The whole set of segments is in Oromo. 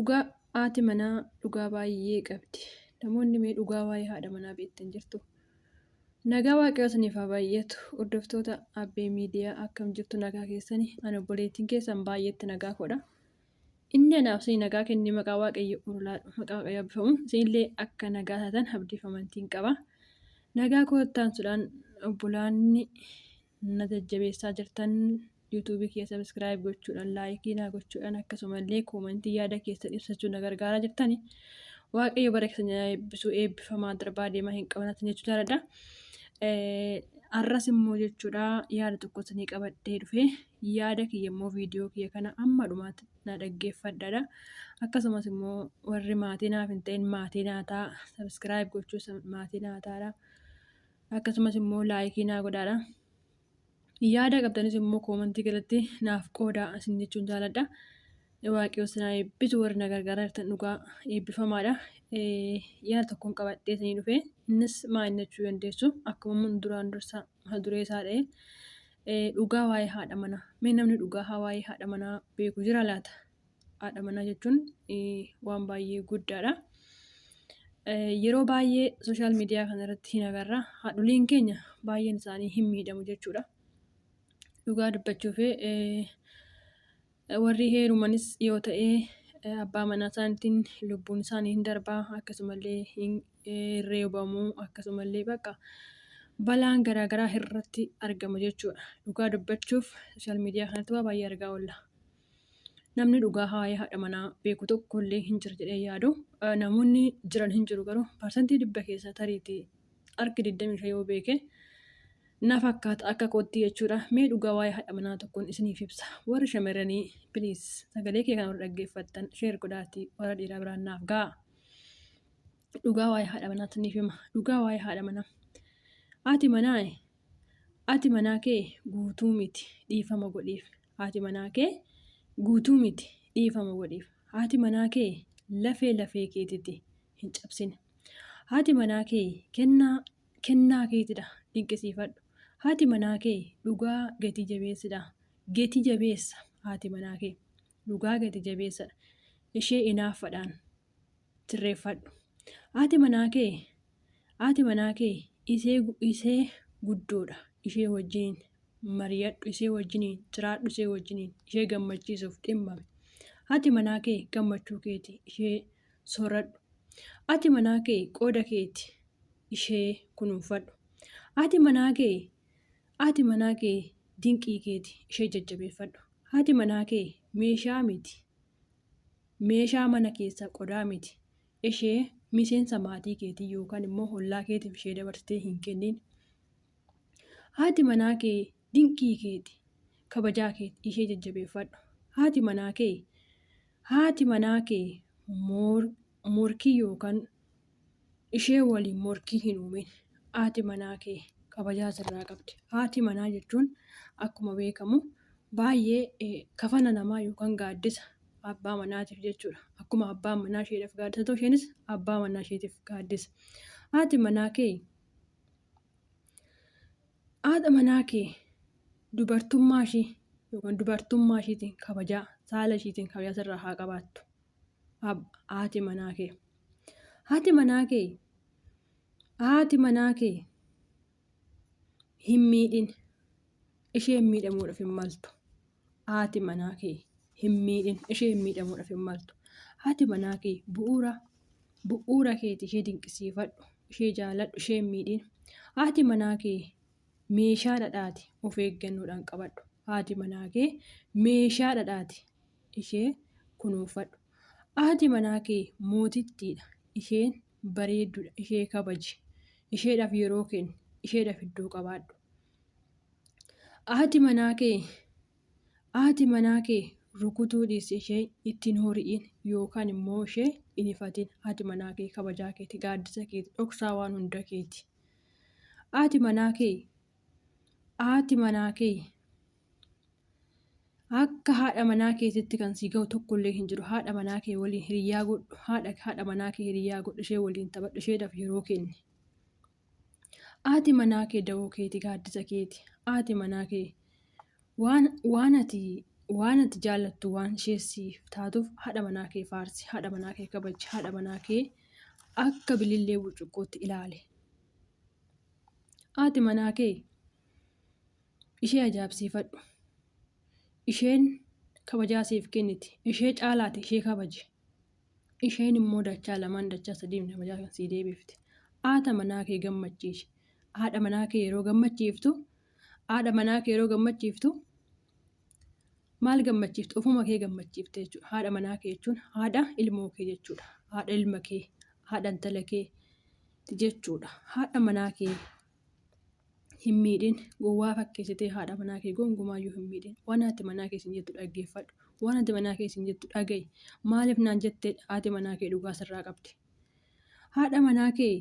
Dhugaa haati manaa dhugaa baay'ee qabdi. Namoonni mee dhugaa waa'ee haadha manaa beektan jirtu? Nagaa waaqayyoo isiniif haa baay'atu. Hordoftoota Abbee Miidiyaa akkam jirtu nagaa keessani? Ani obboleettiin keessan baay'eetti nagaa koodha. Inni anaaf isin nagaa kennee maqaa waaqayyo urulaadhu maqaa waaqayyo abbifamu. Isinillee akka nagaa taatan abdiif amantiin qaba. Nagaa koottaansuudhaan obbolaanni na jajjabeessaa jirtan YouTube kiyya subscribe gochuudhaan laayikii naa gochuudhaan akkasumallee koomantii yaada keessan ibsachuun na gargaaraa jirtani. Waaqayyo bara keessan haa eebbisu eebbifamaa darbaa deemaa hin qabanaatin jechuu jaaladha. Arras immoo jechuudha yaada tokko isinii qabadhee dhufe yaada kiyya immoo viidiyoo kiyya kana amma dhumaatti na dhaggeeffadhaadha. Akkasumas immoo warri maatii naaf hin ta'in maatii naa ta'a subscribe gochuu maatii naa ta'aadha. Akkasumas immoo laayikii naa godhaadha. Yaada qabdanis immoo koomantii jalatti naaf qoodaa isin jechuun jaaladha. Waaqayyo isin haa eebbisu warri na gargaaraa jirtan dhugaa eebbifamaadha. Yaada tokkoon qabadhee isinii dhufe innis maal jechuu dandeessu akkuma mun duraan dursa mata duree isaa dha'e dhugaa waa'ee haadha manaa. Mee namni dhugaa waa'ee haadha manaa beeku jira laata? Haadha manaa jechuun waan baay'ee guddaadha. Yeroo baay'ee sooshaal miidiyaa kana irratti hin agarra. Haadholiin keenya baay'een isaanii hin miidhamu jechuudha. Dhugaa dubbachuuf warri heerumanis yoo ta'e abbaa manaa isaaniitiin lubbuun isaanii hin darbaa akkasumallee hin reebamu akkasumallee bakka balaan garaagaraa irratti argama jechuudha. Dhugaa dubbachuuf sooshaal miidiyaa kanatti waa baay'ee argaa oolla. Namni dhugaa waa'ee haadha manaa beeku tokko illee hin jira jedhee yaadu. Namoonni jiran hin jiru garuu 100% keessaa tariitii harki 25 yoo beeke na fakkaata akka kootti jechuudha. Mee dhugaa waa'ee haadha manaa tokkoon isiniif ibsa. Warri shamarranii please sagalee kee kana warra dhaggeeffattan sheer godhaatii warra dhiiraa biraan naaf ga'a. Dhugaa waa'ee haadha manaa isiniif hima. Dhugaa waa'ee haadha manaa. Haati manaa Haati manaa kee guutuu miti dhiifama godhiif. Haati manaa kee guutuu miti dhiifama godhiif. Haati manaa kee lafee lafee keetiti hin cabsin. Haati manaa kee kennaa kennaa keetidha dinqisiifadhu. Haati manaa kee dhugaa gatii jabeessidha. Gati jabeessa haati manaa kee. Dhugaa gati jabeessadha. Ishee inaaffadhaan sirreeffadhu. Haati manaa kee Haati manaa kee isee isee guddoodha. Ishee wajjiniin mariyadhu, ishee wajjiniin jiraadhu, ishee wajjiniin ishee gammachiisuuf dhimmami. Haati manaa kee gammachuu keeti, ishee soradhu. Haati manaa kee qooda keeti, ishee kunuunfadhu. Haati manaa kee haati manaa kee dinqii keeti, ishee jajjabeeffadhu. Haati manaa kee meeshaa miti, meeshaa mana keessaa qodaa miti. Ishee miseensa maatii keetii yookaan immoo ollaa keetiif ishee dabarsitee hin kennin. Haati manaa kee dinqii keeti, kabajaa keeti, ishee jajjabeeffadhu. Haati manaa kee haati manaa kee morkii yookaan ishee waliin morkii hin uumin. Haati manaa kee kabajaa sirraa qabdi. Haati manaa jechuun akkuma beekamu baay'ee kafana namaa yookaan gaaddisa abbaa manaatiif jechuudha. Akkuma abbaan manaa isheedhaaf gaaddisa ta'u isheenis abbaa manaa isheetiif gaaddisa. Haati manaa kee haadha manaa kee dubartummaa ishii yookaan dubartummaa ishiitiin kabajaa saala ishiitiin kabajaa sirraa haa qabaattu. Haati manaa kee. Haati manaa kee haati manaa kee hin miidhin. Isheen miidhamuudhaaf hin maltu. Haati manaa kee hin miidhin. Isheen miidhamuudhaaf hin maltu. Haati manaa kee bu'uura bu'uura keeti ishee dinqisiifadhu. Ishee jaaladhu. Ishee hin miidhin. Haati manaa kee meeshaa dhadhaati of eeggannoodhaan qabadhu. Haati manaa kee meeshaa dhadhaati ishee kunuunfadhu. Haati manaa kee mootittiidha. Isheen bareedduudha. Ishee kabaji. Isheedhaaf yeroo kenni. Isheedhaaf iddoo qabaadhu. Haati manaa kee haati manaa kee rukutuu dhiisi ishee ittiin hori'in yookaan immoo ishee hin ifatin. Haati manaa kee kabajaa keeti, gaaddisa keeti, dhoksaa waan hunda keeti. Haati manaa kee haati manaa kee akka haadha manaa keetitti kan sii ga'u tokkollee hin jiru. Haadha manaa kee waliin hiriyaa godhu. Haadha haadha manaa kee hiriyaa godhu. Ishee waliin taphadhu. Isheedhaaf yeroo kenni. Haati manaa kee dawoo keeti, gaaddisa keeti. Haati manaa kee waan waan ati Waan ati jaallattu waan ishee siif taatuuf haadha manaa kee faarsi, haadha manaa kee kabaji, haadha manaa kee akka bilillee burcuqqootti ilaali. Haati manaa kee ishee ajaa'ibsiifadhu. Isheen kabajaa siif kenniti. Ishee caalaati ishee kabaji. Isheen immoo dachaa lamaan dachaa sadiin kabajaa kan sii deebifti. Haata manaa kee gammachiisi. Haadha manaa kee yeroo gammachiiftu haadha manaa kee yeroo gammachiiftu maal gammachiiftu? Ofuma kee gammachiifte jechuudha. Haadha manaa kee jechuun haadha ilmoo kee jechuudha. Haadha ilma kee, haadha intala kee jechuudha. Haadha manaa kee hin miidhin. Gowwaa fakkeessitee haadha manaa kee gonkumaayyuu hin miidhin. Waan haati manaa kee siin jettu dhaggeeffadhu. Waan haati manaa kee siin jettu dhaga'i. Maaliif naan jettee haati manaa kee dhugaa sirraa qabdi. Haadha manaa kee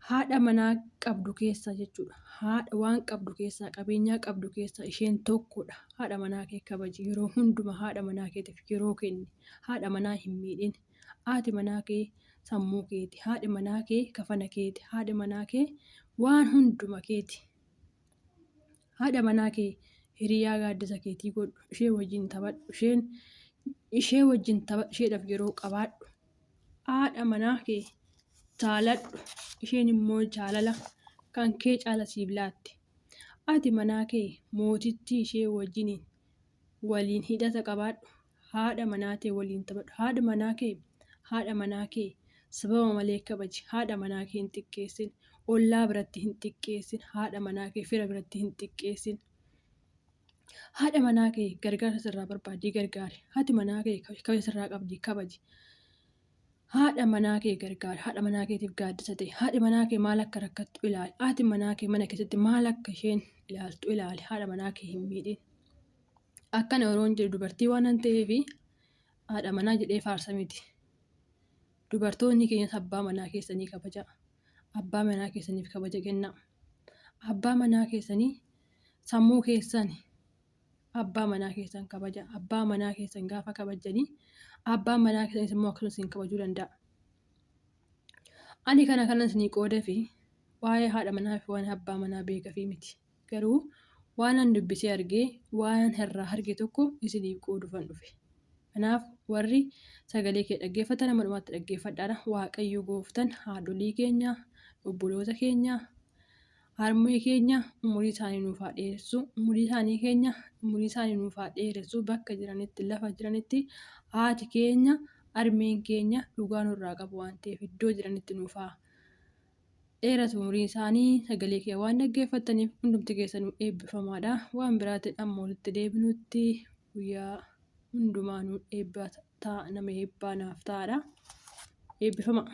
haadha manaa qabdu keessaa jechuudha. Haadha waan qabdu keessaa qabeenyaa qabdu keessaa isheen tokkodha. Haadha manaa kee kabaji. Yeroo hunduma haadha manaa keetiif yeroo kenni. Haadha manaa hin miidhin. Haati manaa kee sammuu keeti. Haadhi manaa kee kafana keeti. Haadhi manaa kee waan hunduma keeti. Haadha manaa kee hiriyaa gaaddisa keetii godhu. Ishee wajjin taphadhu. Isheen ishee wajjin taphadhu. Isheedhaaf yeroo qabaadhu. Haadha manaa kee jaaladhu. Isheen immoo jaalala kan kee caala siif laatti. Haati manaa kee mootittii ishee wajjiniin waliin hidhata qabaadhu. Haadha manaa tee waliin taphadhu. Haadha manaa kee haadha manaa kee sababa malee kabaji. Haadha manaa kee hin xiqqeessin. Ollaa biratti hin xiqqeessin. Haadha manaa kee fira biratti hin xiqqeessin. Haadha manaa kee gargaarsa sirraa barbaaddii gargaari. Haati manaa kee kabaja sirraa qabdi kabaji. Haadha manaa kee gargaari. Haadha manaa keetiif gaaddisa ta'e. Haadhi manaa kee maal akka rakkattu ilaali. Haati manaa kee mana keessatti maal akka isheen ilaaltu ilaali. Haadha manaa kee hin miidhin. Akkana yeroon jedhu dubartii waanan ta'eef haadha manaa jedhee faarsa miti. Dubartoonni keenyas abbaa manaa keessanii kabajaa. Abbaa manaa keessaniif kabaja kennaa. Abbaa manaa keessanii sammuu keessan abbaa manaa keessan kabaja. Abbaa manaa keessan gaafa kabajjanii abbaan manaa keessanis immoo akkasuma isin kabajuu danda'a. Ani kana kanan isinii qoodefi waa'ee haadha manaa fi waan abbaa manaa beekafii miti. Garuu waanan dubbisee argee waanan irraa arge tokko isiniif qooduufan dhufe. Kanaaf warri sagalee kee dhaggeeffatan hamma dhumaatti dhaggeeffadhaadha. Waaqayyo gooftan haadholii keenya, obboloota keenya, harmee keenya umurii isaanii nuuf haa dheeressu. Umurii isaanii keenya umurii isaanii nuuf haa dheeressu. Bakka jiranitti lafa jiranitti haati keenya harmeen keenya dhugaa nurraa qabu waan ta'eef iddoo jiranitti nuuf haa dheeratu umuriin isaanii. Sagalee kee waan dhaggeeffattaniif hundumti keessanuu eebbifamaadha. Waan biraatiin amma walitti deebinutti guyyaa hundumaanuu eebbaa ta'a nama eebbaa naaf ta'aadha. Eebbifama.